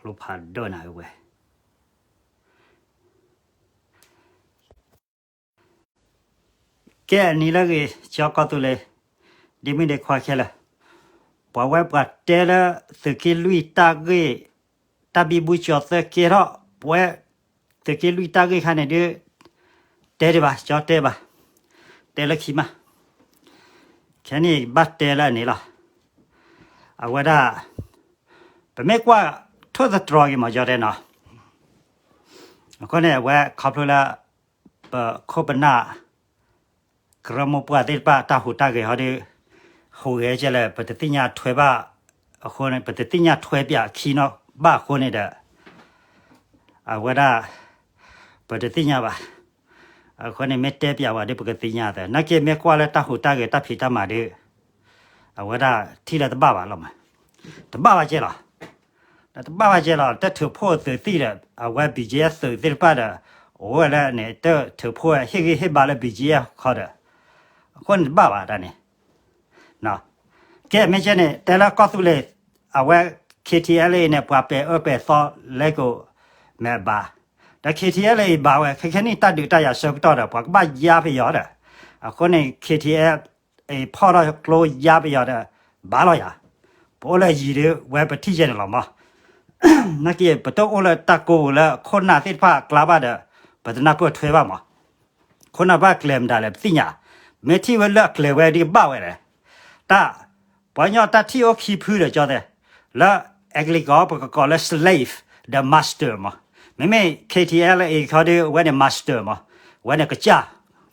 လိၣ်ဖးဒိၣ်နၤဝဲ ကဲအနံၤလၢအဂ့ၤ ကၠီကီၢ်သူလ့ၤ ဒ့မုၣ်ဒ့ခွါခဲလၢာ်, ပှၤဝဲပှၤတဲလၢ သုးက့လွံၢ်တၢ်ဂ့ၢ် တၢ်ဘံဘူကၠီၤသၢကဲထီၣ် ပဝဲ သုးက့လွံၢ်တၢ်ဂ့ၢ်ခါန့ၣ်ဒုး တဲဒံးဘၣ် ကၠီတဲဘၣ်, တဲလၢခံမး, ခဲန့ၣ်ဘၣ်တဲလၢအန့ၣ်လီၤ. အဝဲဒၣ် ပမ့ၢ်ကွၢ်ထိၣ်သတြီၤက့ၤမး ကၠီတဲနီၤ, အဃိန့ၣ် အဝဲခီဖျိလၢ ပခိၣ်ပနၢ် ကရၢမိၢ်ပှၢ်သ့ၣ်တဖၣ်တၢ်ဟူးတၢ်ဂဲၤဟီဒုး ဟူးဂဲၤကဲလၢာ် ပတသ့ၣ်ညါထွဲဘၣ်အဃိန့ၣ် ပတသ့ၣ်ညါထွဲပၠးခံနီဘၣ်အဃိန့ၣ်ဒီး အဝဲဒၣ် ပတသ့ၣ်ညါဘၣ်. အဃိန့ၣ် မ့ၢ်တဲပၠးဝဲဒုး ပကသ့ၣ်ညါသ့ နာ်က့မ့ၢ်ကွၢ်လၢတၢ်ဟူးတၢ်ဂဲၤတၢ်ဖံးတၢ်မၤဒုး အဝဲဒၣ်ထံၣ်လၢတဘၣ်ဘၣ်လီၤမး, တဘၣ်ဘၣ်ကဲလီၤ. တဘၣ်ဘၣ်ကဲလီၤ တၢ်ထုးဖှိၣ်သုးသံၣ်ဒီး အဝဲ ဘံၣ်ကၠံအၢ သုးသ့ၣ်တဖၣ်ဒီး အိၣ်ဝဲလၢန့ၣ် တၢ်ထုးဖှိၣ်ဟ့ၣ်ဂံၢ်ဟ့ၣ်ဘါလၢ ဘံၣ်ကၠံအၢ ခီဒီး အဃိန့ၣ်တဘၣ်ဘၣ်တၢ်န့ၣ် ကဲမ့ၢ်ကဲန့ၣ် တဲလၢကီၢ်သူလ့ၤ အဝဲ KTLA န့ၣ် ပှၤပဲာ်အၢပဲာ်သီလဲကိး မ့ၢ်အဘၣ်, ဒီး KTLA အံၤဘၣ်ဝဲ ခဲခဲနံၣ်တၢ်ဒုးတၢ်ယၤဆၢကတီၢ်ဒီး ပှၤကဘၣ်ယါပယီၤဒီး အဃိန့ၣ် KTLA အံၤဖီၣ်ထီၣ်ကျိယါပယီၤဒီး ဘၣ်လီၤယၤ, ပအိၣ်လၢယံၤဒီး ဝဲပထံၣ်ယဲန့ၣ်လီၤမး နာ်က့ ပတအိၣ်လၢတၢ်ကိးပူၤလၢခိၣ်နၢ်သ့ၣ်တဖၣ်အကျါဘၣ်ဒီး ပတနၢ်ပၢၢ်ထွဲဘၣ်မး, ခိၣ်နၢ်ဘၣ်ကျဲၤမတၤလဲၣ် ပသ့ၣ်ညါ, မ့ၢ်ထံၣ်ဝဲလၢအကျဲၤဝဲဒ်ကဘၣ်ဝဲလဲၣ်, တၢ် ပှၤကညီတၢ်ထံၣ်အိၣ်ခံဖုဒီးကၠီသဲး, လၢ English ကီး ပကကိးလၢ slave ဒီး master မး, မ့မ့ၢ် KTLA ခီဒီး အဝဲန့ၣ် master မး, အဝဲန့ၣ်ကစၢ်,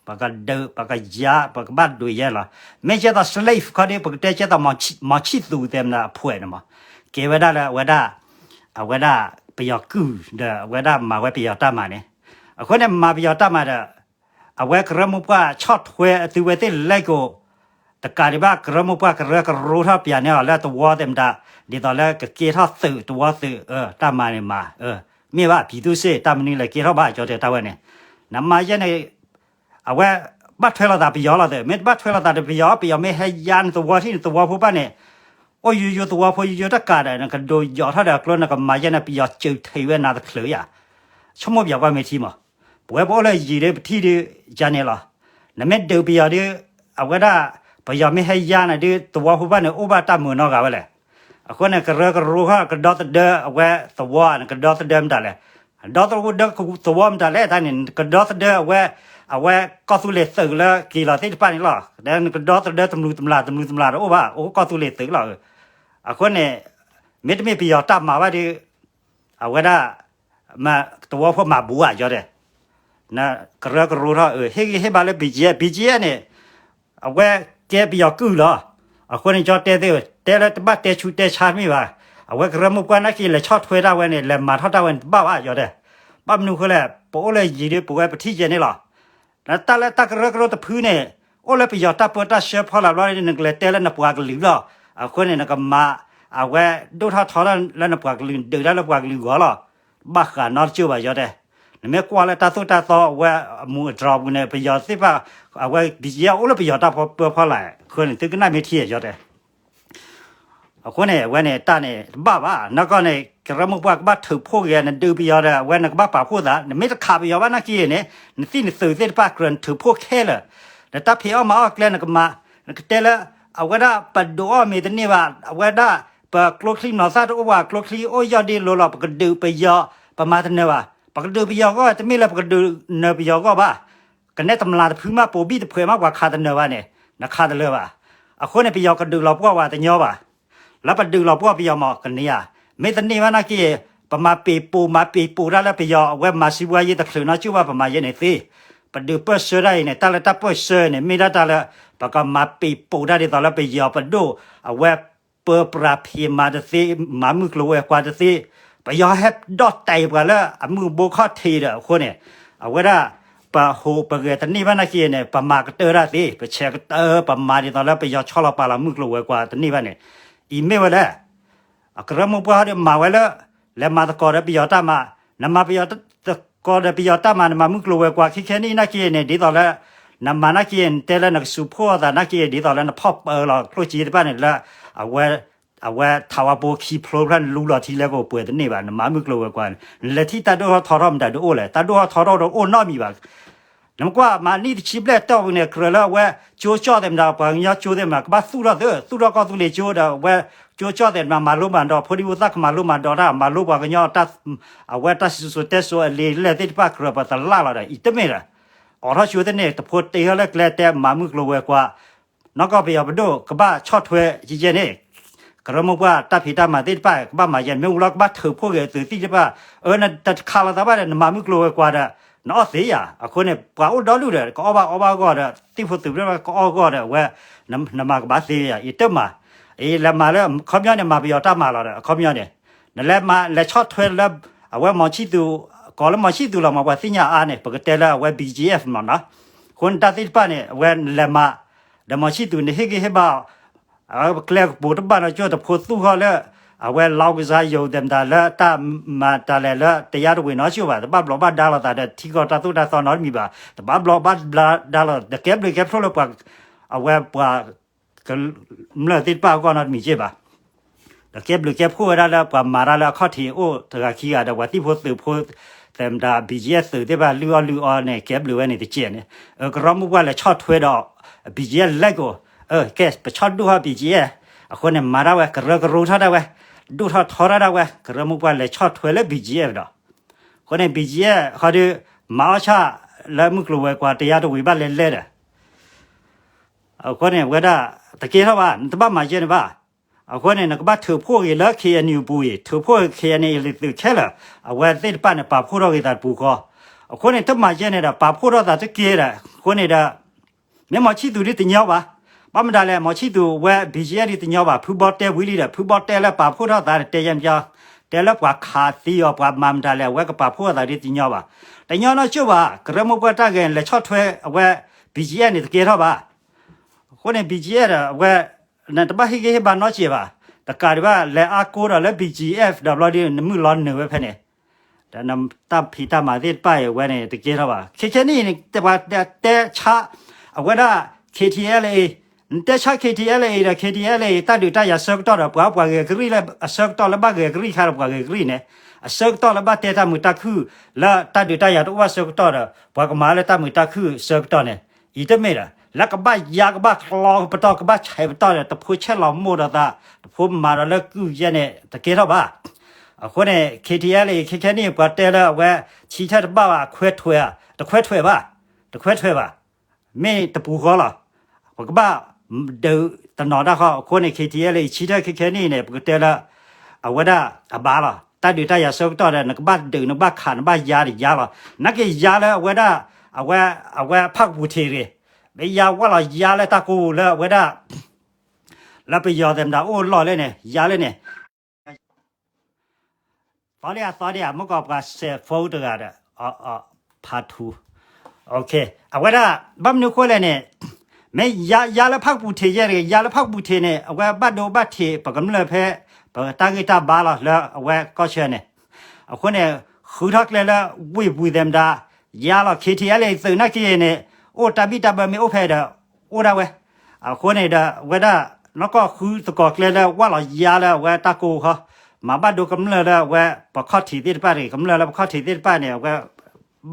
ပကဒုး ပကယါ ပကဘၣ်ဒုးယဲလီၤ, မ့ၢ်ကဲသိး slave ခီဒီး ပကတဲကဲသိး မီၤဆံၣ်သူးသဲးမနၤအဖှဲးန့ၣ်မး, ကဲဝဲဒၣ်လၢအဝဲဒၣ် အဝဲဒၣ်ပယီၤကုၢ်ဒီး အဝဲဒၣ်မၤဝဲပယီၤတၢ်မၤန့ၣ်, အဃိန့ၣ်မၤပယီၤတၢ်မၤဒီး အဝဲကရၢမိၢ်ပှၢ်ဆီၣ်ထွဲအသုဝဲသ့ၣ်လဲကိး, တကးဒံးဘၣ် ကရၢမိၢ်ပှၢ်ကရၢကရိထီၣ်ပၠးန့ၢ်အီၤလၢသဝီသဲးမတၤ, ဒ်သိးလၢကကဲထီၣ်သုးသဝီသုး တၢ်မၤန့ၣ်မၤ, မ့ၢ်ဘၣ် ပြည်သူ့စစ် တၢ်မနုၤလဲၤကဲထီၣ်ဘၣ်ကၠီတဲတၢ်ဝဲန့ၣ်, နမၤယဲန့ၣ် အဝဲ ဘၣ်ထွဲလိာ်သးပယီၤလီၤသ့, မ့ၢ်တဘၣ်ထွဲလိာ်သးဒီးပယီၤ ပယီၤမ့ၢ်ဟဲယါနသဝီထံၣ်နသဝီဖိဘၣ်န့ၣ်, အိၣ်ယိယိသဝီဖိယိယိတၢ်ကးဒီး နကဒိးယီၤထီၣ်ဒီးအကျိ နကမၤယဲန့ၣ် ပယီၤစၢၤထံးဝဲနၤတချုးယၤ, ဆိကမိၣ်ပယီၤကွၢ်မ့ၢ်ထံမး, ပဝဲပအိၣ်လၢယံၤဒီးပထံၣ်ဒီး ယၤန့ၣ်လီၤ, နမ့ၢ်ဒုးပယီၤဒီး အဝဲဒၣ် ပယီၤမ့ၢ်ဟဲယါနၤဒီး သဝီဖိဘၣ်န့ၣ် အိၣ်ဘၣ်တၢ်မုာ်နီတဂၤဝဲလဲၣ်, အဃိန့ၣ် ကရၢကရိဟီၣ် ကဒီသဒၢအဝဲသဝီ နကဒီသဒၢမတၤလဲၣ် ဒီသဒၢသဝီမတၤလဲၣ် တၢ်န့ၣ် နကဒီသဒၢအဝဲ အဝဲကီၢ်သူလ့ၤသုးလၢက့ၤလီၤသ့ၣ်တဖၣ်န့ၣ်လီၤ. နကဒီသဒၢတမှံၤတမျၢ် တမှံၤတမျၢ်တအိၣ်ဘၣ် အိၣ်ကီၢ်သူလ့ၤသုးလီၤ. အဃိန့ၣ် မ့တမ့ၢ်ပယီၤတၢ်မၤဘၣ်ဒီး အဝဲဒၣ် သဝီဖိမၤဘူးဧါ ယီၤဒဲး နကရၢကရိထီၣ် ဟ့ၣ်ဂံၢ်ဟ့ၣ်ဘါလၢ ဘံၣ်ကၠံ ဘံၣ်ကၠံန့ၣ် အဝဲကဲပယီၤကုၢ်လီၤ. အဃိန့ၣ် ကၠီတဲသ့ တဲလၢတဘၣ်တဲဆူးတဲဆါတမ့ၢ်ဘၣ်. အဝဲကရၢမိၢ်ပှၢ်နာ်က့ လဲၤဆီၣ်ထွဲတၢ်ဝဲန့ၣ် လဲၤမၤထီၣ်တၢ်ဝဲန့ၣ် တဘၣ်ဘၣ် ယီၤဒဲး. ဘၣ်မနုၤဃိလဲၣ် ပအိၣ်လၢယံၤဒီးပဝဲပထံၣ်ယဲန့ၣ်လီၤ. တၢ်လၢတၢ်ကရၢကရိတဖုန့ၣ် အိၣ်လၢပယီၤတၢ်ပၢတၢ်ဆှၢဖီလာ်ဘျီန့ၣ် နကလဲၤတဲလၢနပှၤကလုာ်လီၤ. အဃိန့ၣ် နကမၤ အဝဲဒိၣ်ထီၣ်ထီထီၣ်လၢနပှၤကလုာ် ဒုးတၢ်လၢပှၤကလုာ်ဂီၢ်လီၤ. ဘၣ်ဃးနီတကၠိၢ်ဘၣ် ယီၤဒဲး. နမ့ၢ်ကွၢ်လၢတၢ်သိၣ်တၢ်သီအဝဲအမူးအတြီၤပူၤန့ၣ် ပယီၤသ့ၣ်တဖၣ် အဝဲ ဘံၣ်ကၠံ အိၣ်လၢပယီၤတၢ်ပၢဖီလာ် အဃိန့ၣ် သုကနၣ်မ့ၢ်ထံ ယီၤဒဲး. အဃိန့ၣ် အဝဲန့ၣ်တၢ်န့ၣ် တဘၣ်ဘၣ်. နီၢ်ကီၢ်န့ၣ် ကရၢမိၢ်ပှၢ်ကဘၣ်ထုးဖှိၣ်က့ၤ နဒုးပယီၤဒီး အဝဲနကဘၣ်ပာ်ဖှိၣ်သး နမ့ၢ်တခးပယီၤဘၣ်နာ်က့န့ၣ် နသံၣ်နသုးသ့ၣ်တဖၣ်ကြၢးနထုးဖှိၣ်ခဲလၢာ်. နတၢ်ဖံးအီၣ်မၤအီၣ်ကျဲနကမၤ နကတဲလၢ အဝဲဒၣ်ပဒုးအီၣ်မ့ၤတန့ၢ်ဘၣ် အဝဲဒၣ် ပကျိချံမျိာ်သၣ်တအိၣ်ဘၣ် ကျိချံအိၣ်ယီၢ်ဒ့လိၤလီၤ ပကဒုးပယီၤ ပမၤတနၢၤဘၣ်. ပကဒုးပယီၤဂီၢ် တမ့ၢ်လၢပကဒုးနၢၤပယီၤဂီၢ်ဘၣ်. ကနဲတမျးတဖုမး ပိာ်ဘံၣ်တဖှဲးမး ပှၤခးတနၢၤဘၣ်န့ၣ် နခးတလၢာ်ဘၣ်. အဃိန့ၣ် ပယီၤကဒုးလီၤပှီၢ်ဝဲတညီဘၣ်. လၢပဒုးလီၤပှီၢ်ပယီၤမး ကန့ၢ်ဧါ. မ့ၢ်တန့ၢ်ဘၣ်နာ်က့ ပမၤပ့ၤပိာ် မၤပ့ၤပိာ်တၢ်လၢပယီၤ အဝဲမၤစံးဘှါယ့တချုးနီတကၠိၢ်ဘၣ် ပမၤယဲန့ၣ်သ့. ပဒုးပၢၢ်ဆၢတၢ်အံၤန့ၣ် တၢ်လၢတၢ်ပၢၢ်ဆၢန့ၣ် မ့ၢ်ဒၣ်တၢ်လၢ ပကမၤပ့ၤပိာ်တၢ်ဒ်သိးလၢပယီၤပဒိၣ် အဝဲ ပၢပြးဖံးမၤတသ့ မၤမုၢ်ကျိၤဝဲၤကွာ်တသ့. ပယီၤဟဲဒီၣ်တဲာ်ပှၤလၢအမုၢ်ဘိခီၣ်ထံးဒီးအဃိန့ၣ် အဝဲဒၣ် ပဟူးပဂဲၤတန့ၢ်ဘၣ်နာ်က့န့ၣ် ပမၤကတၢၢ်တၢ်သ့ ပဆဲးကတၢၢ် ပမၤဒ်သိးလၢပယီၤဆီလီၤပာ်လီၤမုၢ်ကျိၤဝဲၤကွာ်တန့ၢ်ဘၣ်န့ၣ် အံၤမ့ၢ်ဝဲလဲၣ်. အကရၢမိၢ်ပှၢ်ဟီဒီးမၤဝဲလၢ လဲၤမၤသကိးဒီးပယီၤတၢ်မၤ, နမၤပယီၤသကိးဒီးပယီၤတၢ်မၤ နမၤမုၢ်ကျိၤဝဲၤကွာ် ခဲခဲနံၣ်နာ်က့န့ၣ် ဒ်သိးလၢ နမၤနာ်က့ နတဲလၢနကစူးဖှိၣ်အသးနာ်က့ ဒ်သိးလၢနဖီၣ်ပၢလီၤကျိၣ်စ့တဖၣ်န့ၣ်လၢ အဝဲ အဝဲထးဝါပိခံဖျိဖျၢၣ် နလူလီၤထံလဲကိးပှဲၤတန့ၢ်ဘၣ်, နမၤမုၢ်ကျိၤဝဲၤကွာ်န့ၣ် နလဲၤထံၣ်တၢ်ဒိၣ်ထီၣ်ထီထီၣ်မတၤဒုးအိၣ်လဲၣ်, တၢ်ဒိၣ်ထီၣ်ထီထီၣ်တအိၣ်နီတမံၤဘၣ်. နမ့ၢ်ကွၢ်မၤနံၣ်တဆံဘျဲၣ်တီၢ်ပူၤန့ၣ် ကြၢးလၢအဝဲကၠိကၠီၣ်သဲးမတၤ ပှၤကညီကၠိသဲးမတၤ ကဘၣ်သူၣ်ထီၣ်သု သူၣ်ထီၣ်ကီၢ်သူလ့ၤကၠိဒီး အဝဲကၠိကၠီၣ်သဲးမတၤ မၤလိမၤဒိး ဖိဒံဖိသၣ်ကမၤလိမၤဒိးတၢ် မၤလိပှၤကညီ အဝဲတၢ်စံၣ်စိၤတဲစိၤအလံာ်လဲၢ်သ့ၣ်တဖၣ် ကြၢးပသလၣ်လီၤဒီး အံၤတမ့ၢ်ဒီး အိးထီၣ်ကၠိသ့ၣ်န့ၣ် တဖိတ့ထီၣ်လၢကျဲတဲမၤမုၢ်ကျိၤဝဲၤကွာ် နီၢ်ကီၢ်ပယီၤပဒိၣ်ကဘၣ်ဆီၣ်ထွဲကဲကဲန့ၣ်, ကရၢမိၢ်ပှၢ်တၢ်ဖံးတၢ်မၤသ့ၣ်တဖၣ် ကဘၣ်မၤယဲန့ၣ် မ့ၢ်ဝံၤလီၤကဘၣ်ထုးဖှိၣ်က့ၤအသုးသံၣ်တဖၣ်, အၢ နတခးလိာ်သးဘၣ်ဒီး နမၤမုၢ်ကျိၤဝဲၤကွာ်ဒီး နအီၣ်သ့ဧါ. အဃိန့ၣ် ပှၤအိၣ်ဒီဒူၣ်ဒီး ကအီၣ်ဘၣ်အီဘၣ်အဂီၢ်ဒီး သံၣ်ဖိသုးမုၢ်ဒိၣ်ကအီၣ်အဂီၢ်ဒီး အဝဲ နမၤကဘၣ်သ့ဧါ အံၤတမၤ, အံၤလဲၤမၤလၢ အခီပညီန့ၣ် မၤပယီၤတၢ်မၤလီၤဒီး အခီပညီန့ၣ် နလဲၤမၤလဲၤဆီၣ်ထွဲလၢ အဝဲမီၤဆံၣ်သူး ကိးလၢမီၤဆံၣ်သူးလီၤမး ပှၤသ့ၣ်ညါအါန့ၣ် ပကတဲလၢအဝဲ ဘံၣ်ကၠံၣ်အ့ၣ် မနီၤ, အဃိန့ၣ်တၢ်သ့ၣ်တဖၣ်န့ၣ် အဝဲနလဲၤမၤ ဒီးမီၤဆံၣ်သူးန့ၣ် ဟ့ၣ်ဂံၢ်ဟ့ၣ်ဘါ ကျဲကပူၤတဘၣ်နီၢ်ကၠိ တဖိသူၣ်ဃီလၢ အဝဲလီကစၢ်ယိၤသဲးမတၤလၢတၢ်မၤတၢ်လဲၤလၢတယါတဝ့ၤနီၢ်ကၠိဘၣ်, တဘၣ်ဘျီးဘၣ်ဒါလိာ်သးဒီးထံကီၢ်တၢ်သိၣ်တၢ်သီနီတမံၤဘၣ်, တဘၣ်ဘျီးဘၣ်ဒါလိာ် တကဲဘျုးကဲဖှိၣ်လၢပှၤ အဝဲပှၤ ကမျၢၢ်သ့ၣ်တဖၣ်အဂီၢ်နီတမံၤက့ဘၣ်. ဒီးကဲဘျုးကဲဖှိၣ်ဝဲဒၣ်လၢပှၤမၤတၢ်လၢအခီၣ်ထံးအိၣ်တဂၤခံဂၤဒီး ပှၤသံၣ်ဖိသုးဖိ သဲးမတၤ ဘံၣ်ကၠံၣ်အ့ၣ် သုးသ့ၣ်တဖၣ်လုၢ်အီၣ်လုၢ်အီန့ၣ် ကဲဘျုးဝဲန့ၣ်တကဲန့ၣ်, ကရၢမိၢ်ပှၢ်လဲၤဆီၣ်ထွဲဒီး ဘံၣ်ကၠံၣ်အ့ၣ် လဲၤကိး, ကဲ ပဆီၣ်ဒိၣ်ထီၣ် ဘံၣ်ကၠံၣ်အ့ၣ်, အဃိန့ၣ် မၤတၢ်ဝဲ ကရၢကရိထီၣ်တၢ်ဝဲ, ဒိၣ်ထီၣ်ထီထီၣ်တၢ်ဝဲ ကရၢမိၢ်ပှၢ်လဲၤဆီၣ်ထွဲလၢ ဘံၣ်ကၠံၣ်အ့ၣ် ဒီး အဃိန့ၣ် ဘံၣ်ကၠံၣ်အ့ၣ် ဃီဒီး မၤအီၣ်ဆၣ်လၢမုၢ်ကျိၤဝဲၤကွာ်တယါတဝ့ၤဘၣ်လဲၤလဲၤဒီး အဃိန့ၣ် အဝဲဒၣ် တကဲထီၣ်ဘၣ် နတဘၣ်မၤယဲန့ၣ်ဘၣ်. အဃိန့ၣ် နကဘၣ်ထုးဖှိၣ်ဂ့ၤလၢ ခ့ၣ်အဲၣ်ယူၣ် ပူၤအံၤ ထုးဖှိၣ် ခ့ၣ်အဲၣ်ယူၣ် သုးခဲလၢာ်, အဝဲသ့ၣ်တဖၣ်န့ၣ် ပာ်ဖှိၣ်ထီၣ်ဂ့ၤသးတပူၤဃီ, အဃိန့ၣ် တမၤယဲန့ၣ်ဒီး ပာ်ဖှိၣ်ထီၣ်သးတကဲဒီး အဃိန့ၣ်ဒီး မ့ၢ်မီၤဆံၣ်သူးဒ်တညီဘၣ်, ဘၣ်မတၤလဲၣ် မီၤဆံၣ်သူးဝဲ ဘံၣ်ကၠံၣ်အ့ၣ် ဒ်တညီဘၣ်, ဖုဘီတဲဝံၤလံဒီး ဖုဘီတဲလၢပာ်ဖှိၣ်ထီၣ်သးတဲယဲန့ၣ် တဲလၢပှၤခးသံအီၤ ပှၤမၤမတၤလဲၣ် အဝဲကပာ်ဖှိၣ်အသးဒ်တညီဘၣ်, တညီနီၢ်ကၠိဘၣ်, ကရၢမိၢ်ပှၢ်တၢ်ဂဲၤ လဲၤဆီၣ်ထွဲအဝဲ ဘံၣ်ကၠံၣ်အ့ၣ် န့ၣ်တကဲထီၣ်ဘၣ်. အဃိန့ၣ် ဘံၣ်ကၠံၣ်အ့ၣ် ဒီး အဝဲ နတဘၣ်ဟ့ၣ်ဂံၢ်ဟ့ၣ်ဘါနီတစဲးဘၣ်, တကးဒံးဘၣ် လဲၤအါကိးဒီးလၢ ဘံၣ်ကၠံၣ်အ့ၣ် ဒီးဘျီဒီး နမုၢ်လီၤနုာ်ဝဲဖဲန့ၣ်, ဒီးနတၢ်ဖံးတၢ်မၤသ့ၣ်တဖၣ်အံၤ အဝဲန့ၣ် တကဲထီၣ်ဘၣ်. ခဲခဲနံၣ်အံၤန့ၣ် ပှၤတဲဆါ အဝဲဒၣ် ခ့ၣ်ထံၣ်အဲလ်အ့ၣ်, နတဲဆါ ခ့ၣ်ထံၣ်အဲလ်အ့ၣ် ဒီး ခ့ၣ်ထံၣ်အဲလ်အ့ၣ် တၢ်ဒုးတၢ်ယၤဆၢကတီၢ်ဒီး ပှၤ ပှၤဂဲၤကရံၣ်လၢ အဆၢကတီၢ်လၢဘၣ်ဂဲၤကရံၣ်ခါဒီး ပှၤဂဲၤကရံၣ်န့ၣ်, အဆၢကတီၢ်လၢဘၣ်တဲတၢ်မုာ်တၢ်ခုၣ် လၢတၢ်ဒုးတၢ်ယၤတအိၣ်ဘၣ်ဆၢကတီၢ်ဒီး ပှၤကမၤလၢတၢ်မုာ်တၢ်ခုၣ်ဆၢကတီၢ်န့ၣ် အံၤတမ့ၢ်ဒီး လၢကဘၣ်ယါ ကဘၣ်ကျီပတီၢ် ကဘၣ်ဆဲးပတီၢ်ဒီး တဖိဆဲးလီၤမိၢ်ဒီးသး တဖိမၤဒီးလၢကုၢ်ယဲၢ်န့ၣ် တကဲထီၣ်ဘၣ်. အဃိန့ၣ် ခ့ၣ်ထံၣ်အဲလ်အ့ၣ် ခဲခဲနံၣ် ပှၤတဲလၢအဝဲ ဆံထၢၣ်တဘၣ်ဘၣ် အခွဲးထွဲးဧါ, တခွဲးထွဲးဘၣ်, တခွဲးထွဲးဘၣ်, မ့ၢ်တပူၤဃီလီၤ. ပကဘၣ်ဒုးတနီၤတၢ်ဃီ အဃိန့ၣ် ခ့ၣ်ထံၣ်အဲလ်အ့ၣ် ဆံထၢၣ်ခဲခဲနံၣ်န့ၣ် ပကတဲလၢ အဝဲဒၣ်အဘၣ်လီၤ. တၢ်ဒုးတၢ်ယၤဆၢကတီၢ်ဒီး နကဘၣ်ဒုး နကဘၣ်ခး နဘၣ်ယါဒီးယါလီၤ. နာ်က့ၤယါလၢအဝဲဒၣ် အဝဲ အဝဲဖၣ်ကပူၤထံးတဂ့ၤ, မ့ၢ်ယါဝဲလီၤ ယါလၢတၢ်ကိၢ်လၢအဝဲဒၣ် လၢပယီၤသဲးမတၤအိၣ်လီၢ်လၢန့ၣ် ယါလၢန့ၣ် သီဒံးဧါ သီဒံးဧါ မ့ၢ်ကီးပှၤစဲး phone တဂၤဒီး ဖးထူ အဝဲဒၣ် ဘၣ်မနုၤဃိလဲၣ်န့ၣ် မ့ၢ်ယါ ယါလၢဖၣ်ကပူၤထံးယဲၢ်တဂ့ၤ ယါလၢဖၣ်ကပူၤထံးန့ၣ် အဝဲဘၣ်ဒိဘၣ်ထံး ပကမျၢၢ်ဖဲ ပတၢ်ဂံၢ်တၢ်ဘါလီၤ လၢအဝဲကီၢ်ဆၢန့ၣ် အဃိန့ၣ် ဃုထီၣ်ကျဲလၢ ဝ့ၢ်ပူၤသဲးမတၤ ယါလီၤ ခ့ၣ်ထံၣ်အဲလ်အ့ၣ် သုးနာ်က့ၤန့ၣ် အိၣ်တၢ်ဘံၣ်တၢ်ဘၢမ့ၢ်အိၣ်ဖဲဒီး အိၣ်ဒၣ်ဝဲ အဃိန့ၣ်ဒီး အဝဲဒၣ် နီၢ်ကီၢ်ဃုသကိးကျဲလၢ ဝၢ်လီၤယါလၢအဝဲတၢ်ကိၢ်ဃီ မၤဘၣ်ဒိကမျၢၢ်လၢအဝဲ ပခီၣ်ထံးသ့ၣ်တဖၣ်တဂ့ၤ ကမျၢၢ်လၢပခီၣ်ထံးသ့ၣ်တဖၣ်န့ၣ် အဝဲ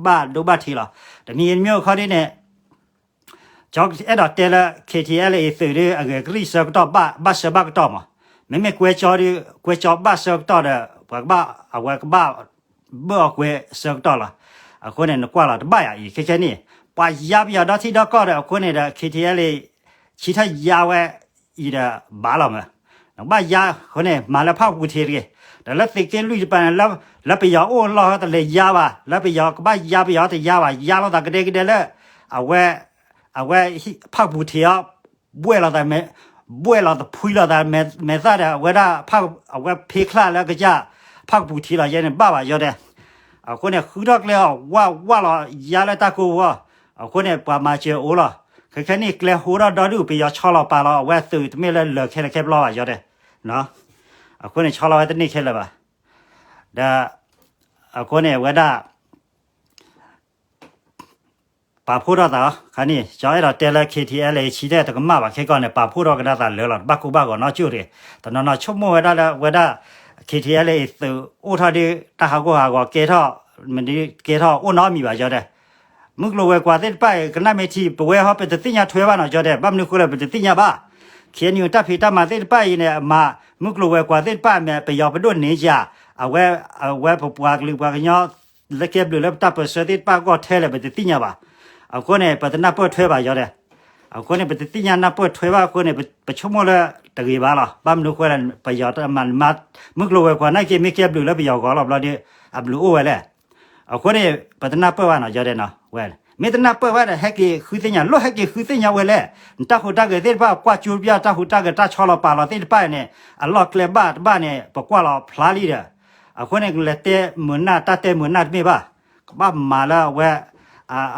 ဘၣ်ဒိဘၣ်ထံးလီၤ. တမံၤမ့ၢ်ခီဒ်န့ၣ် ကၠီအဲၣ်ဒိးတဲလၢ ခ့ၣ်ထံၣ်အဲလ်အ့ၣ် သုးဒီး အဂဲၤကရံၣ်ဆၢကတီၢ် ဘၣ်ဆၢဘၣ်ကတီၢ်မး, မ့မ့ၢ်ကွဲကၠီဒီး ကွဲကၠီဘၣ်ဆၢကတီၢ်ဒီး ပှၤကဘၣ် အဝဲကဘၣ် ဘၢၣ်အီၤကွဲဆၢကတီၢ်လီၤ. အဃိန့ၣ် နကွၢ်လီၤ တဘၣ်ယၤအံၤ ခဲခဲနံၣ် ပှၤယါပယီၤဒီထံဒီကီၢ်ဒီး အဃိန့ၣ်ဒီး ခ့ၣ်ထံၣ်အဲလ်အ့ၣ် ဆံထၢၣ်ယါဝဲအံၤဒီး ဘၣ်လီၤမး, နကဘၣ်ယါအဃိန့ၣ် မၤလၢဖၣ်ကပူၤထံးတဂ့ၤ, ဒီးလၢသုးက့လွံၢ်တပၤန့ၣ် လၢပယီၤအိၣ်လီၢ်တလဲၤယါဘၣ်, လၢပယီၤကဘၣ်ယါပယီၤတယါဘၣ်, ယါလိာ်သးကဒဲကဒဲလၢ အဝဲ အဝဲ ဖၣ်ကပူၤထံးအီၤ ဘှဲၣ်လီၤသး ဘှဲၣ်လီၤသးဖှံလီၤသး မဲာ်သၣ်ဒီး အဝဲဒၣ် အဝဲဖ့ချၣ်လၢကစၢ် ဖၣ်ကပူၤထံးလီၤယဲန့ၣ် ဘၣ်ဘၣ်ယီၤဒဲး, အဃိန့ၣ် ဃုထီၣ်ကျဲအီၤ ဝၢ်ဝၢ်လီၤယါလၢတၢ်ကိၢ်ဝီ, အဃိန့ၣ် ပှၤမၤစၢၤအိၣ်လီၤ, ခဲခဲနံၣ်ကျဲဟိထီၣ်ဒီဒူၣ် ပယီၤဆီလီၤပာ်လီၤ အဝဲသုးတမ့ၢ်လၢလၢာ်ခဲလၢာ်ခဲဘျီဘၣ်ယီၤဒဲး, အဃိန့ၣ် ဆီလီၤဝဲတန့ၢ်ခဲလၢာ်ဘၣ်, ဒီး အဃိန့ၣ် အဝဲဒၣ် ပာ်ဖှိၣ်ထီၣ်သးခါန့ၣ် ကၠီအဲၣ်ဒိးတဲလၢ KTLA ဆံးတဲတကမၣ်ဘၣ်ခဲကီၢ်န့ၣ် ပာ်ဖှိၣ်ထီၣ်ကဒါသးလၢာ်လီၤ တဘၣ်ကိၢ်ဘၣ်ဂီၤနီကၠိၣ်တဂ့ၤ. တနီၤနီၤဆိကမိၣ်ဝဲဒၣ်လၢဝဲဒၣ် KTLA သုးအိၣ်ထီၣ်ဒီး တၢ်ဟးဂီၤဟးဂီၤကဲထီၣ် မ့ၢ်ဒုးကဲထီၣ်အိၣ်နီတမံၤဘၣ် ကၠီတဲ. မုၢ်ကျိၤဝဲၤကွာ်သ့ၣ်တဖၣ်အံၤ ကနၣ်မ့ၢ်ထံ ပဝဲဟီ ပတသ့ၣ်ညါထွဲဘၣ်နီၤ ကၠီတဲ ဘၣ်မနုၤဃိလဲၣ် ပတသ့ၣ်ညါဘၣ်. KNU တၢ်ဖံးတၢ်မၤသ့ၣ်တဖၣ်အံၤန့ၣ် အမၤ မုၢ်ကျိၤဝဲၤကွာ်သ့ၣ်တဖၣ်အမဲာ် ပယီၤပဒိၣ်န့ၢ်ယၤ အဝဲ အဝဲပပှၤကလုာ်ပှၤကညီ လၢကဲဘျုးလၢပတၢ်ပၢၢ်ဆၢသ့ၣ်တဖၣ်အဂီၢ်ထဲလဲၣ် ပတသ့ၣ်ညါဘၣ်. အဃိန့ၣ် ပတနၢ်ပၢၢ်ထွဲဘၣ် ကၠီတဲ. အဃိန့ၣ် ပတသ့ၣ်ညါနၢ်ပၢၢ်ထွဲဘၣ်အဃိန့ၣ် ပဆိကမိၣ်လၢတဂ့ၤဘၣ်လီၤ. ဘၣ်မနုၤဃိလဲၣ် ပယီၤမၤ မုၢ်ကျိၤဝဲၤကွာ်နာ်က့ မ့ၢ်ကဲဘျုးလၢပယီၤဂီၤလီၤဘျီဒီး အဘျုးအိၣ်ဝဲလဲၣ်. အဃိန့ၣ် ပတနၢ်ပၢၢ်ဘၣ်နီၤ ကၠီတဲနီၤ ဝဲ မ့ၢ်တနၢ်ပၢၢ်ဘၣ်ဒီး ဟဲက့ၤဃုသ့ၣ်ညါ လိၣ်ဟဲက့ၤဃုသ့ၣ်ညါဝဲလဲၣ်. နတၢ်ဟူးတၢ်ဂဲၤသ့ၣ်တဖၣ် ကွၢ်ကၠိပျၢ် တၢ်ဟူးတၢ်ဂဲၤ တၢ်ဆီလီၤပာ်လီၤသ့ၣ်တဖၣ်န့ၣ် အလီၢ်ကျဲဘၣ်တဘၣ်န့ၣ် ပကွၢ်လီၤဖျါလံဒီး အဃိန့ၣ် လဲၤတဲမုာ်နၢ် တၢ်တဲမုာ်နၢ်တမ့ၢ်ဘၣ်. ကဘၣ်မၤလၢအဝဲ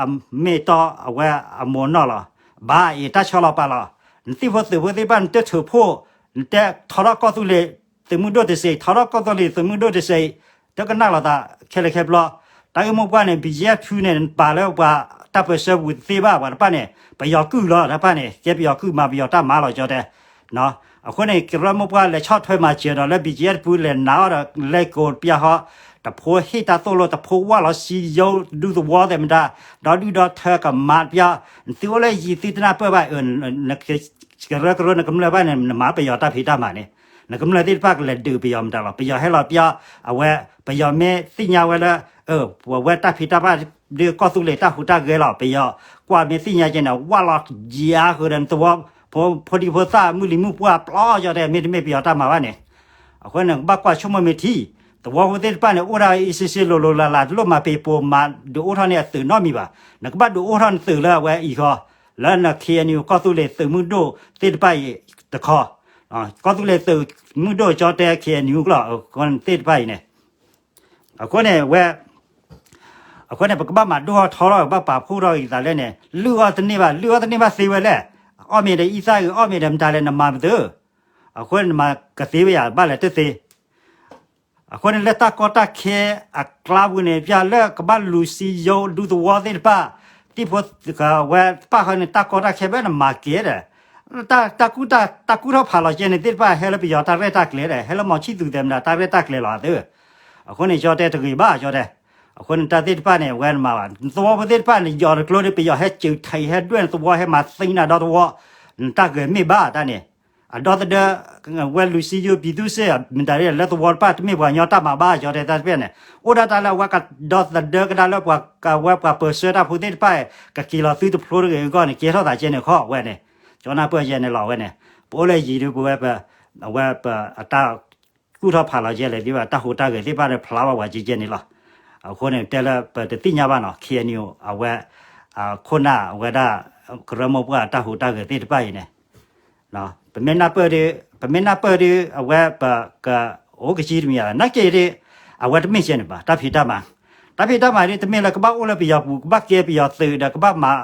အမ့ၢ်တီအဝဲအမိၢ်နီၢ်လီၤ. ဘၣ်အံၤ တၢ်ဆီလီၤပာ်လီၤ နသံၣ်ဖိသုးဖိသ့ၣ်တဖၣ် နတထုးဖှိၣ် နတဲထီထီၣ်ကီၢ်သူလ့ၤသုးမုၢ်ဒိၣ်တစဲး ထီထီၣ်ကီၢ်သူလ့ၤသုးမုၢ်ဒိၣ်တစဲး တကနၣ်လိာ်သးခဲလၢာ်ခဲဆ့. တၢ်ဂ့ၢ်မိၢ်ပှၢ်န့ၣ် ဘံၣ်ယဲၣ်ဖုန့ၣ် နပာ်လၢပှၤတၢ်ပၢၢ်ဆၢပူၤတသ့ဘၣ် ပှၤတဖၣ်န့ၣ် ပယီၤကုၢ်လီၤ တၢ်တဖၣ်န့ၣ် ကဲပယီၤကုၢ်မၤပယီၤတၢ်မၤလီၤ ကၠီတဲ. အဃိန့ၣ် ကရၢမိၢ်ပှၢ်လဲၤဆီၣ်ထွဲမၤစၢၤဒီးလၢ ဘံၣ်ယဲၣ်တဖု လဲၤနာ်အီၤဒီး လဲၤကိးပျၢ်ဟီ တဖိဟ့ၣ်တၢ်သိၣ်လိ တဖိဝၢ်လီၤစံယိ ဒူသဝီသဲးမတၤ ဒီဒူၣ်ဒီထၢကမၤပျၢ် နသုအိၣ်လၢယံၤသုတနၢ်ပၢၢ်ဘၣ် ကရၢကရိနကမျၢၢ်ဘၣ်န့ၣ် နမၤပယီၤတၢ်ဖံးတၢ်မၤန့ၣ် နကမျၢၢ်သ့ၣ်တဖၣ်ကလဲၤဒုးပယီၤမတၤလီၤ. ပယီၤဟဲလီၤပျၢ် အဝဲ ပယီၤမ့ၢ်သ့ၣ်ညါဝဲလၢ အဝဲတၢ်ဖံးတၢ်မၤ ဒ်ကီၢ်သူလ့ၤတၢ်ဟူးတၢ်ဂဲၤလီၤ ပယီၤကွၢ်မ့ၢ်သ့ၣ်ညါကဲန့ၣ် ဝၢ်လီၤယၤဃုာ်ဒီးနသဝီ ဖိဒံဖိသၣ်မုၢ်လံၤမုၢ်ပှၢ်ပျီ ကၠီတဲ မ့တမ့ၢ်ပယီၤတၢ်မၤဘၣ်န့ၣ်. အဃိန့ၣ် နကဘၣ်ကွၢ်ဆိကမိၣ်မ့ၢ်ထံ သဝီဖိသ့ၣ်တဖၣ်န့ၣ် အိၣ်ဒၣ်အံၤစ့စ့လိၤလိၤလၢ်လၢ် တလိၣ်မၤပ့ၤပိာ်မၤဒုးအိၣ်ထီၣ်န့ၢ်အသုးနီတမံၤဘၣ်. နကဘၣ်ဒုးအိၣ်ထီၣ်နသုးလၢအဝဲအံၤဃီ လၢန KNU ကီၢ်သူလ့ၤသုးမုၢ်ဒိၣ်သ့ၣ်တဖၣ်အံၤတခီ ကီၢ်သူလ့ၤသုးမုၢ်ဒိၣ် ကၠီတဲ KNU ကျီၢ်သ့ၣ်တဖၣ်အံၤန့ၣ် အဃိန့ၣ်ဝဲ အဃိန့ၣ် ပကဘၣ်မၤဒိၣ်ထီၣ်ထီထီၣ် ပဘၣ်ပာ်ဖှိၣ်ထီၣ်က့ၤသးလဲၣ်န့ၣ် လုၢ်အီၣ်တန့ၢ်ဘၣ် လုၢ်အီၣ်တန့ၢ်ဘၣ်သ့ဝဲလဲၣ်. အီၣ်မ့ၤဒီးအံသၣ်ဂ့ၤ အီၣ်မ့ၤဒီးမတၤလဲၣ် နမၤမသု အဃိန့ၣ် နမၤကသ့ဝဲယၤ ဘၣ်လဲၤတသ့ အဃိန့ၣ် လၢတၢ်ကီတၢ်ခဲအကျါပူၤန့ၣ် ပျၢ်လၢကဘၣ်လူၤစံယိ ဒူသဝီသ့ၣ်တဖၣ် သံၣ်ဖိဝဲတဖၣ်ဃီန့ၣ် တၢ်ကီတၢ်ခဲဖဲနမၤကဲဒီး တၢ်ကူၣ်ထီၣ်ဖးလီၤကဲန့ၣ်သ့ၣ်တဖၣ် ဟဲလၢပယီၤတၢ်ရဲၣ်တၢ်ကျဲၤဒီး ဟဲလၢမီၤဆံၣ်သူးသဲးမတၤတၢ်ရဲၣ်တၢ်ကျဲၤလီၤသ့. အဃိန့ၣ် ကၠီတဲတဂ့ၤဘၣ် ကၠီတဲ. အဃိန့ၣ် တၢ်သ့ၣ်တဖၣ်န့ၣ် အဝဲနမၤဘၣ် နသဝီဖိသ့ၣ်တဖၣ်န့ၣ် ယီၤတကျိဒီး ပယီၤဟဲစၢၤထံးဟဲဒွဲၣ်နသဝီ ဟဲမၤသံနၤဒီသဝီ နတၢ်ဂဲၤမ့ၢ်ဘၣ်တၢ်န့ၣ် အဒီသဒၢ ဝဲလူၤစံယိ ပြည်သူ့စစ် မတၤလၢသဝီတဖၣ် တမ့ၢ်ပှၤကညီတၢ်မၤဘၣ် ကၠီတဲ တၢ်တဖၣ်န့ၣ် အိၣ်ဒၣ်တၢ်လၢအဝဲကဒီသဒၢကဒါလၢပှၤကဝဲပှၤပၢၢ်ဆၢတၢ်ဖိသ့ၣ်တဖၣ် ကက့ၤလီၤသုတဖျိတဂ့ၤအဂီၢ်န့ၣ် ကဲထီၣ်သးကဲန့ၣ်ခီဝဲန့ၣ် ကၠီနၢ်ပၢၢ်ယဲန့ၣ်လီၤဝဲန့ၣ် ပအိၣ်လၢယံၤဒုးပဝဲပ အဝဲပအတၢ်ကူၣ်ထီၣ်ဖးလီၤယဲလဲၣ်ဒ်ဘၣ် တၢ်ဟူးတၢ်ဂဲၤသ့ၣ်တဖၣ်န့ၣ် ဖျါဘၣ်ပှၤကဲကဲန့ၣ်လီၤ. အဃိန့ၣ် တဲလၢပတသ့ၣ်ညါဘၣ်နီၤ KNU အဝဲ ခိၣ်နၢ်အဝဲဒၣ် ကရၢမိၢ်ပှၢ်တၢ်ဟူးတၢ်ဂဲၤသ့ၣ်တဖၣ်အံၤန့ၣ် ပမ့ၢ်နၢ်ပၢၢ်ဒီး ပမ့ၢ်နၢ်ပၢၢ်ဒီး အဝဲပကအိၣ်ကစံတမံၤယါ နာ်က့ဒီး အဝဲတမ့ၢ်ကဲန့ၣ်ဘၣ် တၢ်ဖံးတၢ်မၤ တၢ်ဖံးတၢ်မၤဒီး တမ့ၢ်လၢကဘၣ်အိၣ်လၢပယီၤပူၤ ကဘၣ်ကဲပယီၤသုးဒီး ကဘၣ်မၤ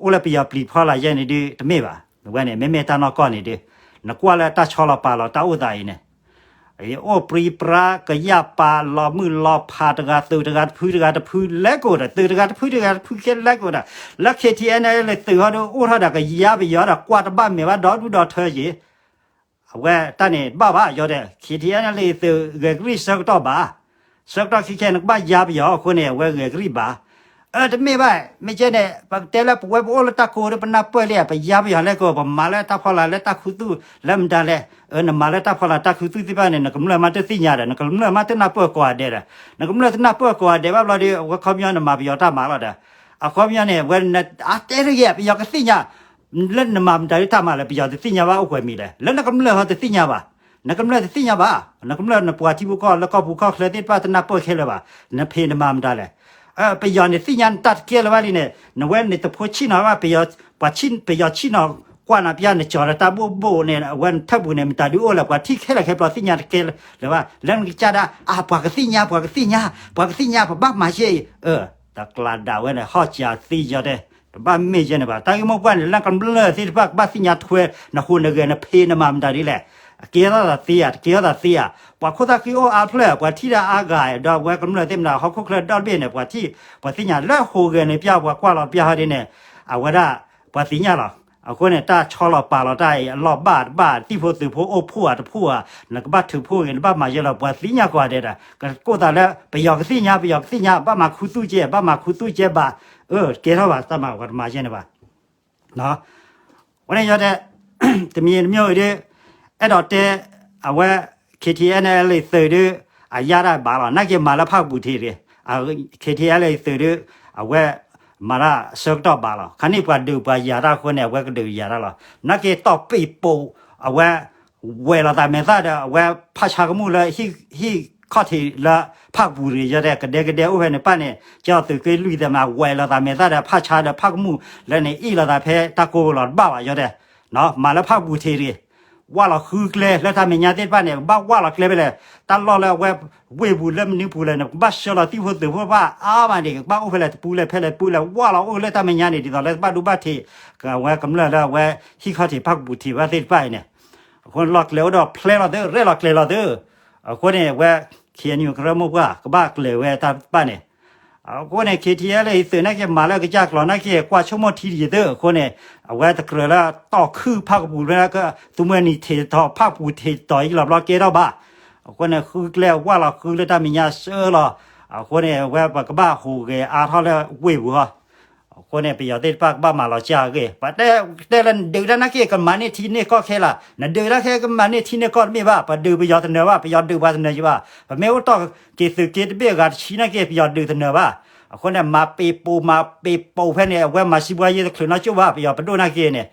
အိၣ်လၢပယီၤပျံၤဖီလာ်ယဲန့ၣ်ဒီး တမ့ၢ်ဘၣ် ဝဲန့ၣ် မ့မ့ၢ်တၢ်နီၢ်ကီၢ်န့ၣ်ဒီး နကွၢ်လၢတၢ်ဆီလီၤပာ်လီၤတၢ်အိၣ်သးအံၤန့ၣ် အိၣ်ပြံပြါ ကယၢ်ပာ်လီၤမုၢ်လီၤဖး တဂၤသုးတဂၤတဖု တဂၤတဖု လဲၤကိးဒီး သုးတဂၤတဖု တဂၤတဖု ကဲလဲၤကိးဒီး လၢ KTLA သုးဟီဒီး အိၣ်ထီၣ်ဒီးကယါပယီၤဒီး ကွၢ်တဘၣ်မဲာ်ဘၣ် ဒီဒူၣ်ဒီထၢက့ၤ အဝဲတၢ်န့ၣ်တဘၣ်ဘၣ် ယီၤဒီး KTLA သုးဂဲၤကရံၣ်ဆၢကတီၢ်ဘၣ် ဆၢကတီၢ်ခဲခဲ နကဘၣ်ယါပယီၤအဃိန့ၣ် အဝဲဂဲၤကရံၣ်ဘၣ် အၢ တမ့ၢ်ဘၣ် မ့ၢ်ကဲန့ၣ် ပတဲလၢပဝဲပအိၣ်လၢတၢ်ကိးဒီး ပနၢ်ပၢၢ်လံ ပယါပယီၤလဲၤကိး ပမၤလၢတၢ်ဖီလာ်လၢတၢ်ခူသူၣ်လၢမတၤလဲၣ် အၢ နမၤလၢတၢ်ဖီလာ်တၢ်ခူသူၣ်သ့ၣ်တဖၣ်န့ၣ် နကမျၢၢ်မးတသ့ၣ်ညါဒီး နကမျၢၢ်မးတနၢ်ပၢၢ်ကိးဂၤဒဲးဒီး နကမျၢၢ်တနၢ်ပၢၢ်ကိးဂၤဒဲးဘၣ်ဘျီဒီး အဝဲခီပညီန့ၣ် မၤပယီၤတၢ်မၤလီၤဒီး အခီပညီန့ၣ် ဝဲအတဲတဂ့ၤ ပယီၤကသ့ၣ်ညါ လၢနမၤမတၤဒ်တၢ်မၤလဲၣ် ပယီၤတသ့ၣ်ညါဘၣ်အိၣ်ကွဲးမံၤလဲၣ် လၢနကမျၢၢ်ဟီတသ့ၣ်ညါဘၣ် နကမျၢၢ်တသ့ၣ်ညါဘၣ် နကမျၢၢ်နပှၤထံဖိကီၢ်ဖိလၢကီၢ်ပူၤကီၢ်ချၢသ့ၣ်တဖၣ်တနၢ်ပၢၢ်ခဲလၢာ်ဘၣ် နဖံးနမၤမတၤလဲၣ် ပယီၤန့ၣ်သ့ၣ်ညါနတၢ်တကဲလၢၤဘၣ်လံန့ၣ် နဝဲန့ၣ်တဖိဆံၣ်နီၤဘၣ် ပှၤဆံၣ် ပယီၤဆံၣ်နီၤ ကွၢ်နၤပျၢ်နကၠီၤလၢတၢ်ဘိၣ်ဘိၣ်န့ၣ် အဝဲနထၢၣ်ပူၤန့ၣ် မတၤဒုးအိၣ်လဲၣ် ပှၤထံၣ်ခဲလၢာ်ခဲဆ့သ့ၣ်ညါတကဲလၢၤဘၣ် လၢနကစၢ်ဒၣ် အါ ပှၤကသ့ၣ်ညါ ပှၤကသ့ၣ်ညါ ပှၤကသ့ၣ်ညါ ပဘၣ်မၤယဲအံၤ တကျးဒၣ်ဝဲန့ၣ် ဟီၣ်စၢသံယီၤတဲ တဘၣ်မ့ၢ်ယဲန့ၣ်ဘၣ် တၢ်ဂ့ၢ်မိၢ်ပှၢ်န့ၣ် လၢကမျၢၢ်သ့ၣ်တဖၣ် ကဘၣ်သ့ၣ်ညါထွဲ နဟူးနဂဲၤ နဖံးနမၤမတၤဒ်လဲၣ် ကဲထီၣ်သးသ့ဧါ, တကဲထီၣ်သးသ့ဧါ. ပှၤခိၣ်သၣ်ဃံအိၣ်အါဖျၢၣ်, ပှၤထံၣ်တၢ်အါဂၤ, ဒီးအဝဲကမျၢၢ်သ့ၣ်မတၤ ဟီၣ်ခိၣ်ချၢဒီဘ့ၣ်န့ၣ် ပှၤထံၣ်, ပှၤသ့ၣ်ညါလၢဟူးဂဲၤန့ၣ် ပျၢ်ပှၤကွၢ်လီၤပျၢ်ဟီဒ်န့ၣ်, အဝဲဒၣ် ပှၤသ့ၣ်ညါလီၤ. အဃိန့ၣ် တၢ်ဆီလီၤပာ်လီၤတၢ်အံၤ အလီၢ်ဘၣ်တဘၣ်, သံၣ်ဖိသုးဖိအိၣ်ဖှိၣ်ဧါတဖှိၣ်ဧါ, နကဘၣ်ထုးဖှိၣ်ဂ့ၤ နဘၣ်မၤယဲလီၤ, ပှၤသ့ၣ်ညါကိးဂၤဒဲးဒီး ကကိၢ်သးလၢ ပယီၤကသ့ၣ်ညါ, ပယီၤကသ့ၣ်ညါ, ဘၣ်မၤခူသူၣ်ကဲ, ဘၣ်မၤခူသူၣ်ကဲဘၣ်, အၢ ကဲထီၣ်ဘၣ်, တၢ်မၤပှၤတမၤယဲန့ၣ်ဘၣ်. အဃိန့ၣ် ယတဲ တမံၤတမံၤအံၤဒီး အဲၣ်ဒိးတဲ အဝဲ KTLA သုးဒီး အယါတၢ်ဘၣ်လီၤ, နာ်က့မၤလၢဖၣ်ပူၤထံးတဂ့ၤ, KTLA သုးဒီး အဝဲ မၤတၢ်ဆၢကတီၢ်ဘၣ်လီၤ, ခါန့ၣ်ပှၤဒုးပှၤယၤတၢ်အဃိန့ၣ် အဝဲကဒုးယၤတၢ်လီၤ, နာ်က့တီၢ်ပ့းပိာ် အဝဲ ဝဲၤလီၤသးမဲာ်သၣ်ဒီး အဝဲဖးဆါကမူၣ်လၢ ဟံၣ်ခီၣ်ထံးလၢဖၣ်ပူၤတဂ့ၤ, ယတဲ ကဒဲကဒဲအိၣ်ဖဲန့ၣ်ပၣ်န့ၣ် ကဲအီၤသုးက့လွံၢ်သဲးမး ဝဲၤလီၤသးမဲာ်သၣ်ဒီး ဖးဆါဒီးဖၣ်ကမူၣ်လၢန့ၣ် အ့ၣ်လိာ်သးဖဲတၢ်ကိၢ်လီၤတဘၣ်ဘၣ် ယတဲ, မၤလၢဖၣ်ပူၤထံးတဂ့ၤ, ဝၢ်လီၤဃုကျဲလၢတၢ်မဲာ်ညါသ့ၣ်တဖၣ်န့ၣ် ကဘၣ်ဝၢ်လီၤကျဲဖဲလဲၣ်, တၢ်လီၢ်လၢအဝဲ ဝ့ၢ်ပူၤလၢမနုၤပူၤလဲၣ်န့ၣ် ကဘၣ်ဆှၢလီၤသံၣ်ဖိသုးဖိဘၣ်အါမးန့ၣ် ကဘၣ်အိၣ်ဖဲလဲၣ်တပူၤလဲၣ်ဖဲလဲၣ်တပူၤလဲၣ် ဝၢ်လီၤအိၣ်လၢတၢ်မဲာ်ညါန့ၣ် ဒ်သိးလၢတဘၣ်ဒိဘၣ်ထံး အဝဲကမျၢၢ်လၢအဝဲဟံၣ်ခီၣ်ထံးဖၣ်ပူၤထံးဘၣ်သ့ၣ်တဖၣ်အံၤန့ၣ်, အဃိလီၢ်ကျဲအိၣ်ဒီးဖျဲလီၤသု, ရဲၣ်လီၤကျဲၤလီၤသု, အဃိန့ၣ် အဝဲ KNU ကရၢမိၢ်ပှၢ် ကဘၣ်ကျဲၤဝဲတၢ်တဖၣ်န့ၣ် အဃိန့ၣ် KTLA အံၤသုးနာ်က့မၤလၢကစၢ်ကျီၤနာ်က့ ကွၢ်ဆိကမိၣ်ထံတယံၤသု, အဃိန့ၣ် အဝဲတကြၢးလၢတီၢ်ခုၣ်ဖၣ်ကပူၤလၢ သုးမုၢ်နံၤထံးတီၤ ဖၣ်ကပူၤထံးတီၤအံၤလီၤဘျီကဲထီၣ်ဘၣ်, အဃိန့ၣ် ဃုကျဲဝၢ်လီၤဃုလၢတၢ်မဲာ်ညါဆှၢလီၤ, အဃိန့ၣ် အဝဲပကဘၣ်ဟူးဂဲၤအါထီၣ်လၢဝ့ၢ်ပူၤဟီ အဃိန့ၣ် ပယီၤသ့ၣ်တဖၣ်ကဘၣ်မၤလီၤစၢ်အဂ့ၢ်, ပတဲတဲလၢနဒုးတၢ်နာ်က့ ကမၤန့ၢ်ထံန့ၢ်ကီၢ်ခဲလၢာ်, နဒုးတၢ်ခဲကမၤန့ၢ်ထံန့ၢ်ကီၢ်တမ့ၢ်ဘၣ်, ပဒုးပယီၤတနၢၤဘၣ်, ပယီၤဒုးပှၤတနၢၤယံၤဘၣ်, ပမ့ၢ်အိၣ်တီၢ်က့ၤသုးက့တဘ့ၣ်အဂၤတဆံနာ်က့ ပယီၤဒုးတနၢၤဘၣ်, အဃိန့ၣ် မၤပ့ၤပိာ်မၤပ့ၤပိာ်ဖဲန့ၣ် အဝဲမၤစံးပှၤယဲတချုးနီၢ်ကၠိၣ်ဘၣ်, ပယီၤပဒိၣ်နာ်က့န့ၣ်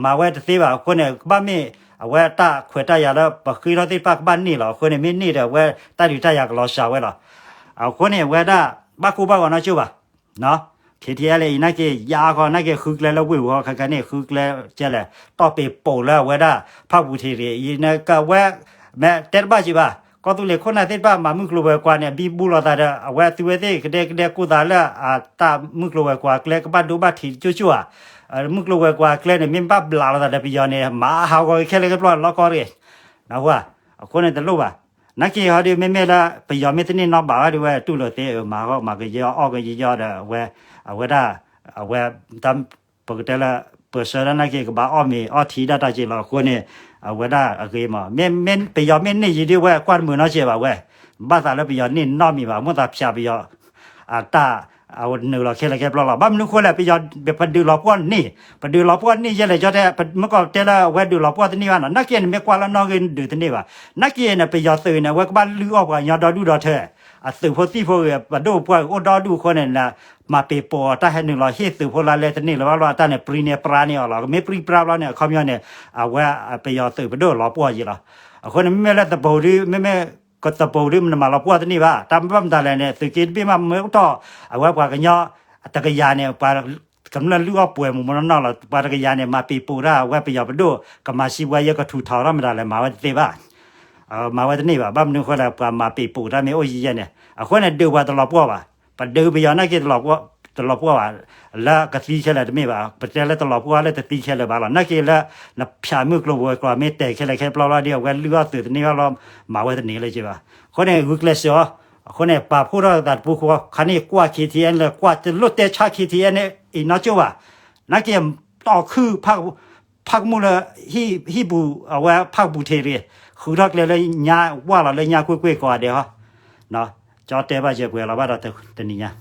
မၤဝဲတသ့ဘၣ်, အဃိန့ၣ် ကဘၣ်မ့ၢ် အဝဲတၢ်ခွဲးတၢ်ယာ်လၢပဃ့ထီၣ်သ့ၣ်တဖၣ်ကဘၣ်န့ၢ်လီၤ, အဃိန့ၣ် မ့ၢ်န့ၢ်ဒီးအဝဲတၢ်ဒုးတၢ်ယၤကလီၤစှၤဝဲလီၤ, အဃိန့ၣ် အဝဲဒၣ် ဘၣ်ကိၢ်ဘၣ်ဂီၤနီၢ်ကၠိၣ်ဘၣ် KTLA အံၤနာ်က့ ယါဃီနာ်က့ ဃုကျဲလၢဝ့ၢ်ပူၤဃီ ခဲခဲန့ၣ် ဃုကျဲကဲလဲၣ် တီၢ်ပ့ၤပိာ်လၢအဝဲဒၣ် ဖၣ်ပူၤထံးတဂ့ၤ အံၤန့ၣ်ကဝဲ မ့ၢ်တဲတဘၣ်က့ၤဘၣ်, ကီၢ်သူလ့ၤခိၣ်နၢ်သ့ၣ်တဖၣ် မၤမုၢ်ကျိၤဝဲၤကွာ်န့ၣ် ဘံဘူလိာ်သးဒီး အဝဲသုဝဲသ့ၣ်ကဒဲကဒဲကိၢ်သးလၢ အတၢ်မုၢ်ကျိၤဝဲၤကွာ်ကျဲ ကဘၣ်ဒိဘၣ်ထံးကၠိၣ်ကၠိၣ်ဧါ, မုၢ်ကျိၤဝဲၤကွာ်ကျဲန့ၣ် မ့ၢ်ဘၣ်ဘျးလိာ်သးဒီးပယီၤန့ၣ် မၤဟးဂီၤက့ၤခဲလၢာ်ခဲပျီလီၢ်ကီၢ်တဂ့ၤ, အဃိန့ၣ်တလိၣ်ဘၣ်, နာ်က့ဟီဒီး မ့မ့ၢ်လၢ ပယီၤမ့ၢ်တန့ၢ်နီၣ်ဘၣ်ဝဲဒီးဝဲ တူၢ်လိာ်သ့ မၤဟီၣ်မၤကယီ အီၣ်ကယီဒီး အဝဲ အဝဲဒၣ် အဝဲ ပကတဲလၢ ပၢၢ်ဆၢဒၣ်နာ်က့ ကဘၣ်အီၣ်မ့ၤအီထံဒၣ်တၢ်က့ၤလီၤ အဃိန့ၣ် အဝဲဒၣ်အဂ့ၤမး မ့မ့ၢ်ပယီၤမ့ၢ်န့ၢ်ယံၤဒ်ဝဲ ကွၢ်တမုာ်နီတစဲးဘၣ်ဝဲ, ဘၣ်သးလၢပယီၤန့ၢ်နီတမံၤဘၣ် မိၣ်သးဖၠးပယီၤ အတၢ် အဝဲနုာ်လီၤခဲလၢာ်ခဲပျီလီၤ. ဘၣ်မနုၤဃိလဲၣ် ပယီၤ ပဒုးလီၤပှီၢ်န့ၢ်, ပဒုးလီၤပှီၢ်န့ၢ်ယဲလဲၣ် ကၠီတဲ မ့ၢ်ကီၢ်တဲလၢအဝဲဒုးလီၤပှီၢ်တန့ၢ်ဘၣ်နီၤ နာ်က့န့ၣ် မ့ၢ်ကွၢ်လၢနီၣ်ဂံၢ်ဒုးတန့ၢ်ဘၣ်. နာ်က့န့ၣ် ပယီၤသုးန့ၣ် အဝဲကဘၣ်လုၢ်အီၣ်ပှၤကညီဒီဒူၣ်ဒီထၢ, အသုးဖိသံၣ်ဖိဂ့ၤ ပဒိၣ်ပပှၢ်ဂ့ၤ အိၣ်ဒီဒူၣ်အဃိန့ၣ် မၤပ့ၤပိာ်အီၤတၢ်ဟဲနုာ်လီၤဟ့ၣ်သုးဖိလၢလဲတန့ၢ်လၢၤဘၣ်လီၤ အတၢ်န့ၣ် ပြံန့ၢ်ပြါန့ၢ်အီၤလီၤ. မ့ၢ်ပြံပြါဘျီန့ၣ် အခီပညီန့ၣ် အဝဲပယီၤသုးပဒိၣ်လီၤပှီၢ်ယံၤလီၤ. အဃိန့ၣ် မ့မ့ၢ်လၢသပူၤဒု မ့မ့ၢ် ကသပူၤဒု နမၤလီၤပှီၢ်တန့ၢ်ဘၣ်. တၢ်ဘၣ်မတၤလဲၣ်န့ၣ် သုးက့တဘ့ၣ်မး မ့ၢ်အိၣ်တီၢ် အဝဲပှၤကညီ တကယၤန့ၣ် ပှၤကမျၢၢ်လုၢ်အီၣ်ပှဲၤမူးမူးနီၢ်နီၢ်လီၤ. ပှၤတကယၤန့ၣ် မၤပ့ၤပိာ်တၢ် အဝဲပယီၤပဒိၣ် ကမၤစံးပှၤယဲကထူးထီၣ်ထီၣ်မတၤလဲၣ် မၤဝဲတသ့ဘၣ်. မၤဝဲတန့ၢ်ဘၣ်. ဘၣ်မနုၤအဃိလဲၣ် ပှၤမၤပ့ၤပိာ်တၢ်မ့ၢ်အိၣ်ယံၤယဲၢ်န့ၣ် အဃိန့ၣ် ဒုးပှၤတလီၤပှီၢ်ဘၣ်. ပဒုးပယီၤနာ်က့ တလီၤပှီၢ်ဘၣ်. လၢကသံခဲလၢာ်တမ့ၢ်ဘၣ်. ပတဲလၢတလီၤပှီၢ်လၢတသံခဲလၢာ်ဘၣ်လီၤ. နာ်က့လၢ နဖၠးမုၢ်ကျိၤဝဲၤကွာ်မ့ၢ်တဲာ်ခဲလၢာ်ခဲပျီလီၤဒီး အဝဲလုၢ်အီၣ်သုးတန့ၢ်ဘၣ်လီၤ မၤဝဲတန့ၢ်လၢၤဘၣ်. အဃိန့ၣ် ဂုာ်ကျဲးစၢးအီၤ. အဃိန့ၣ် ပာ်ဖှိၣ်ထီၣ်သးတပူၤဃီ ခါန့ၣ် ကွၢ် KTLA လၢကွၢ်တလိၣ်တဲဆါ KTLA န့ၣ် အံၤနီၢ်ကၠိၣ်ဘၣ်. နာ်က့ တီၢ်ခုၣ် ဖၣ်ကမူၣ်လၢ ဟံၣ်ပူၤ အဝဲဖၣ်ကပူၤထံးတဂ့ၤ ဃုထီၣ်ကျဲလၢညါ ဝၢ်လီၤလၢညါကွ့ၢ်ကွ့ၢ်ကိးဂၤဒဲးဟီ ကၠီတဲဘၣ်ယဲၢ်ပှဲၤလီၤဘၣ်ဒီးတနံၤညါ